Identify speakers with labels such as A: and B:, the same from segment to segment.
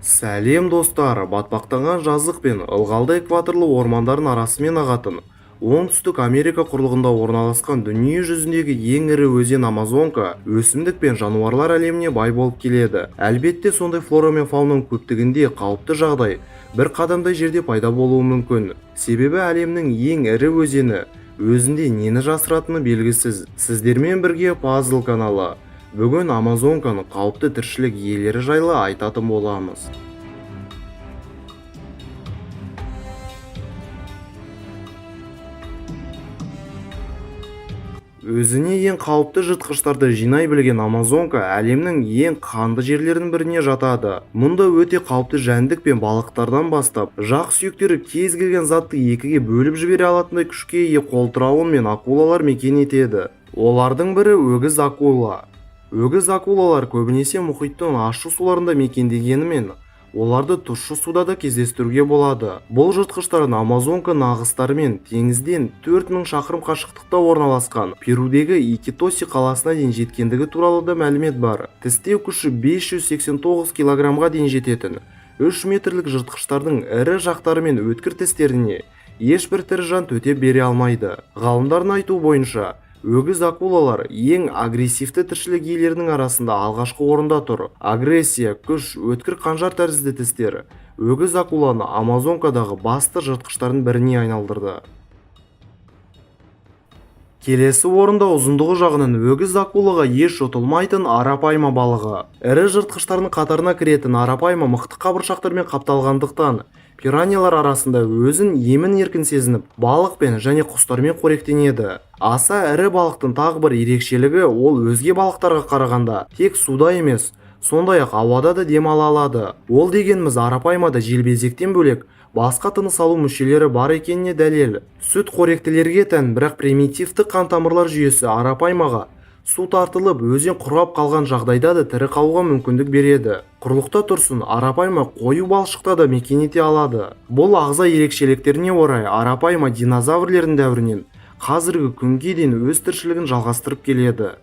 A: Сәлем, достар! Батпақтанған жазық пен ылғалды экваторлы ормандардың арасымен ағатын, Оңтүстік Америка құрлығында орналасқан дүние жүзіндегі ең ірі өзен Амазонка өсімдік пен жануарлар әлеміне бай болып келеді. Әлбетте, сондай флора мен фаунаның көптігінде қауіпті жағдай бір қадамдай жерде пайда болуы мүмкін. Себебі әлемнің ең ірі өзені өзінде нені жасыратыны белгісіз. Сіздермен бірге Пазл каналы. Бүгін Амазонканың қауіпті тіршілік иелері жайлы айтатын боламыз. Өзіне ең қауіпті жыртқыштарды жинай білген Амазонка әлемнің ең қанды жерлерінің біріне жатады. Мұнда өте қауіпті жәндік пен балықтардан бастап, жақ сүйектері кез келген затты екіге бөліп жібере алатындай күшке ие қолтырауын мен акулалар мекен етеді. Олардың бірі өгіз акула. Өгіз акулалар көбінесе мұхиттың ащы суларында мекендегенімен, оларды тұщы суда да кездестіруге болады. Бұл жыртқыштардың Амазонка нағыстарымен теңізден 4000 шақырым қашықтықта орналасқан Перудегі Икитоси қаласына дейін жеткендігі туралы да мәлімет бар. Тістеу күші 589 килограммға дейін жететін 3 метрлік жыртқыштардың ірі жақтары мен өткір тістеріне ешбір тірі жан төтеп бере алмайды. Ғалымдардың айтуы бойынша, өгіз акулалар ең агрессивті тіршілік иелерінің арасында алғашқы орында тұр. Агрессия, күш, өткір қанжар тәрізді тістер өгіз акуланы Амазонкадағы басты жыртқыштардың біріне айналдырды. Келесі орында ұзындығы жағынан өгіз акулаға еш ұтылмайтын арапайма балығы. Ірі жыртқыштардың қатарына кіретін арапайма мықты қабыршақтармен қапталғандықтан, пираньялар арасында өзін емін-еркін сезініп, балықпен және құстармен қоректенеді. Аса ірі балықтың тағы бір ерекшелігі, ол өзге балықтарға қарағанда тек суда емес, сондай-ақ ауада да демала алады. Ол дегеніміз арапаймада желбезектен бөлек басқа тыныс алу мүшелері бар екеніне дәлел. Сүт қоректілерге тән, бірақ примитивті қан тамырлар жүйесі арапаймаға су тартылып, өзен құрғап қалған жағдайда да тірі қалуға мүмкіндік береді. Құрлықта тұрсын, арапайма қою балшықта да мекен ете алады. Бұл ағза ерекшеліктеріне орай арапайма динозаврлердің дәуірінен қазіргі күнге дейін өз тіршілігін жалғастырып келеді.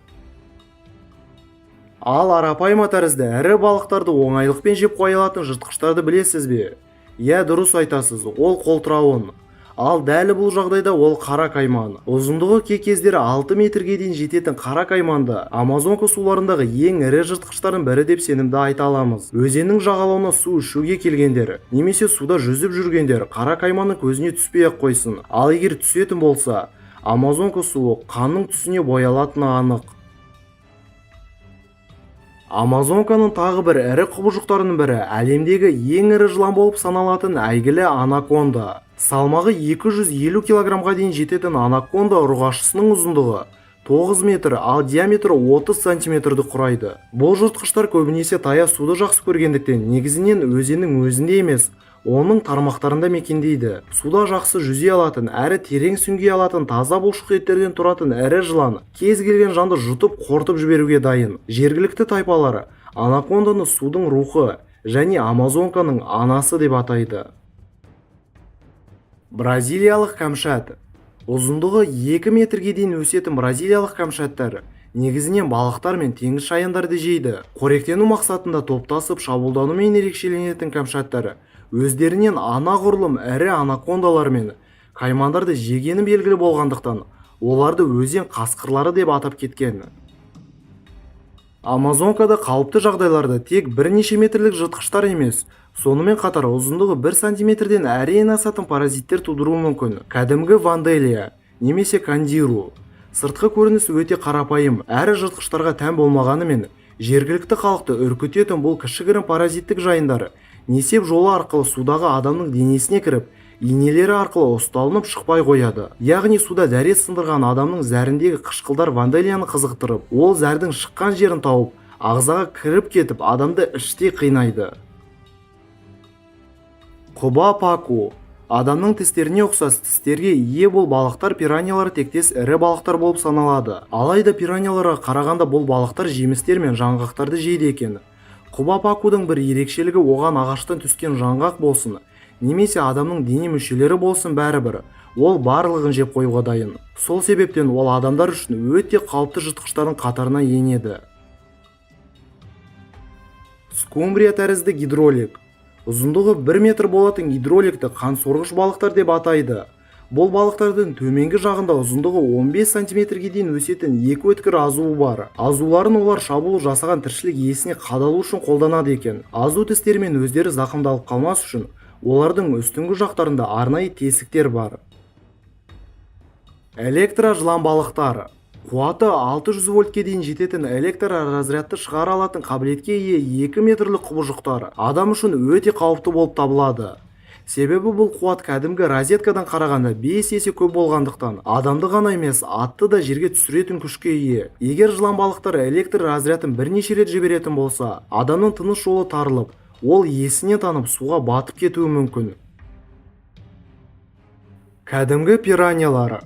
A: Ал арапайма тәрізді ірі балықтарды оңайлықпен жеп қоя алатын жыртқыштарды білесіз бе? Иә, дұрыс айтасыз, ол қолтырауын. Ал дәл бұл жағдайда ол қара кайман. Ұзындығы кей кездері 6 метрге дейін жететін қара кайманды Амазонка суларындағы ең ірі жыртқыштардың бірі деп сенімді айта аламыз. Өзеннің жағалауына су ішуге келгендер немесе суда жүзіп жүргендер қара кайманның көзіне түспей-ақ қойсын. Ал егер түсетін болса, Амазонка суы қанның түсіне боялатыны анық. Амазонканың тағы бір ірі құбыжықтарының бірі әлемдегі ең ірі жылан болып саналатын әйгілі анаконда. Салмағы 250 килограммға дейін жететін анаконда ұрғашысының ұзындығы 9 метр, ал диаметрі 30 сантиметрді құрайды. Бұл жыртқыштар көбінесе таяз суды жақсы көргендіктен, негізінен өзеннің өзінде емес, оның тармақтарында мекендейді. Суда жақсы жүзе алатын әрі терең сүңги алатын таза бұлшық еттерден тұратын ірі жылан кез келген жанды жұтып, қорытып жіберуге дайын. Жергілікті тайпалары анаконданы судың рухы және Амазонканың анасы деп атайды. Бразилиялық кәмшат. Ұзындығы 2 метрге дейін өсетін бразилиялық кәмшаттар негізінен балықтар мен теңіз шаяндарды жейді. Қоректену мақсатында топтасып шабуылданумен ерекшеленетін кәмшаттар өздерінен анағұрлым ірі анакондалар мен каймандарды жегені белгілі болғандықтан, оларды өзен қасқырлары деп атап кеткен. Амазонкада қауіпті жағдайларда тек бірнеше метрлік жыртқыштар емес, сонымен қатар ұзындығы 1 сантиметрден әрең асатын паразиттер тудыруы мүмкін. Кәдімгі ванделия немесе кандиру. Сыртқы көрінісі өте қарапайым әрі жыртқыштарға тән болмағанымен, жергілікті халықты үркітетін бұл кішігірім паразиттік жайындар несеп жолы арқылы судағы адамның денесіне кіріп, инелері арқылы ұсталынып шықпай қояды. Яғни суда дәрет сындырған адамның зәріндегі қышқылдар ванделияны қызықтырып, ол зәрдің шыққан жерін тауып, ағзаға кіріп кетіп, адамды іштей қинайды. Құба паку. Адамның тістеріне ұқсас тістерге ие бұл балықтар пираньялар тектес ірі балықтар болып саналады. Алайда пираньяларға қарағанда бұл балықтар жемістер мен жаңғақтарды жейді екен. Құба пакудың бір ерекшелігі, оған ағаштан түскен жаңғақ болсын немесе адамның дене мүшелері болсын, бәрібір, ол барлығын жеп қоюға дайын. Сол себептен ол адамдар үшін өте қауіпті жыртқыштардың қатарына енеді. Скумбрия тәрізді гидролик. Ұзындығы 1 метр болатын гидроликті қансорғыш балықтар деп атайды. Бұл балықтардың төменгі жағында ұзындығы 15 сантиметрге дейін өсетін екі өткір азуы бар. Азуларын олар шабуыл жасаған тіршілік иесіне қадалу үшін қолданады екен. Азу тістерімен өздері зақымдалып қалмас үшін олардың үстіңгі жақтарында арнайы тесіктер бар. Электро жылан балықтар. Қуаты 600 вольтке дейін жететін электр разрядты шығара алатын қабілетке ие 2 метрлік құбыжықтар адам үшін өте қауіпті болып табылады. Себебі бұл қуат кәдімгі розеткадан қарағанда 5 есе көп болғандықтан, адамды ғана емес, атты да жерге түсіретін күшке ие. Егер жылан балықтар электр разрядын бірнеше рет жіберетін болса, адамның тыныс жолы тарылып, ол есінен танып, суға батып кетуі мүмкін. Кәдімгі пираньялар.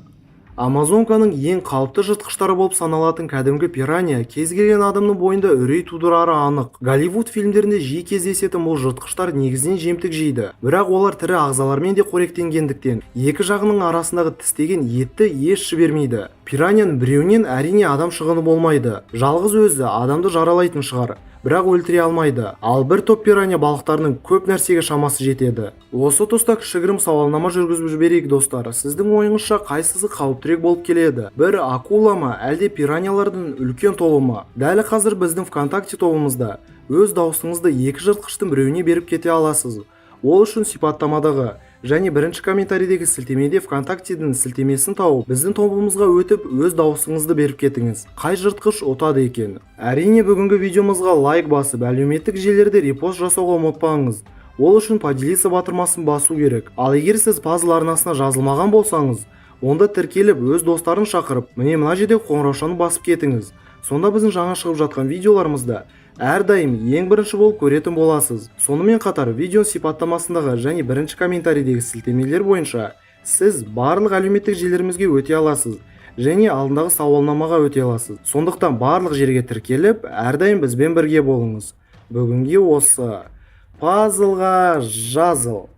A: Амазонканың ең қауіпті жыртқыштары болып саналатын кәдімгі пиранья кез келген адамның бойында үрей тудырары анық. Голливуд фильмдерінде жиі кездесетін бұл жыртқыштар негізінен жемтік жейді, бірақ олар тірі ағзалармен де қоректенгендіктен, екі жағының арасындағы тістеген етті еш жібермейді. Пираньяның біреуінен, әрине, адам шығыны болмайды. Жалғыз өзі адамды жаралайтын шығар, бірақ өлтіре алмайды. Ал бір топ пиранья балықтарының көп нәрсеге шамасы жетеді. Осы тұста кішігірім сауалнама жүргізіп жіберейік, достар. Сіздің ойыңызша, қайсысы қауіптірек болып келеді: бір акула ма, әлде пираньялардың үлкен тобы ма? Дәл қазір біздің ВКонтакте тобымызда өз дауысыңызды екі жыртқыштың біреуіне беріп кете аласыз. Ол үшін сипаттамадағы және бірінші комментарийдегі сілтемеде ВКонтактедің сілтемесін тауып, біздің тобымызға өтіп, өз дауысыңызды беріп кетіңіз. Қай жыртқыш ұтады екен? Әрине, бүгінгі видеомызға лайк басып, әлеуметтік желілерде репост жасауға ұмытпаңыз. Ол үшін «Поделиться» батырмасын басу керек. Ал егер сіз Пазл арнасына жазылмаған болсаңыз, онда тіркеліп, өз достарын шақырып, міне, мына жерде қоңыраушаны басып кетіңіз. Сонда біздің жаңа шығып жатқан видеоларымызды әрдайым ең бірінші болып көретін боласыз. Сонымен қатар видеоның сипаттамасындағы және бірінші комментарийдегі сілтемелер бойынша сіз барлық әлеуметтік желілерімізге өте аласыз және алдындағы сауалнамаға өте аласыз. Сондықтан барлық жерге тіркеліп, әрдайым бізбен бірге болыңыз. Бүгінге осы. Пазлға жазыл.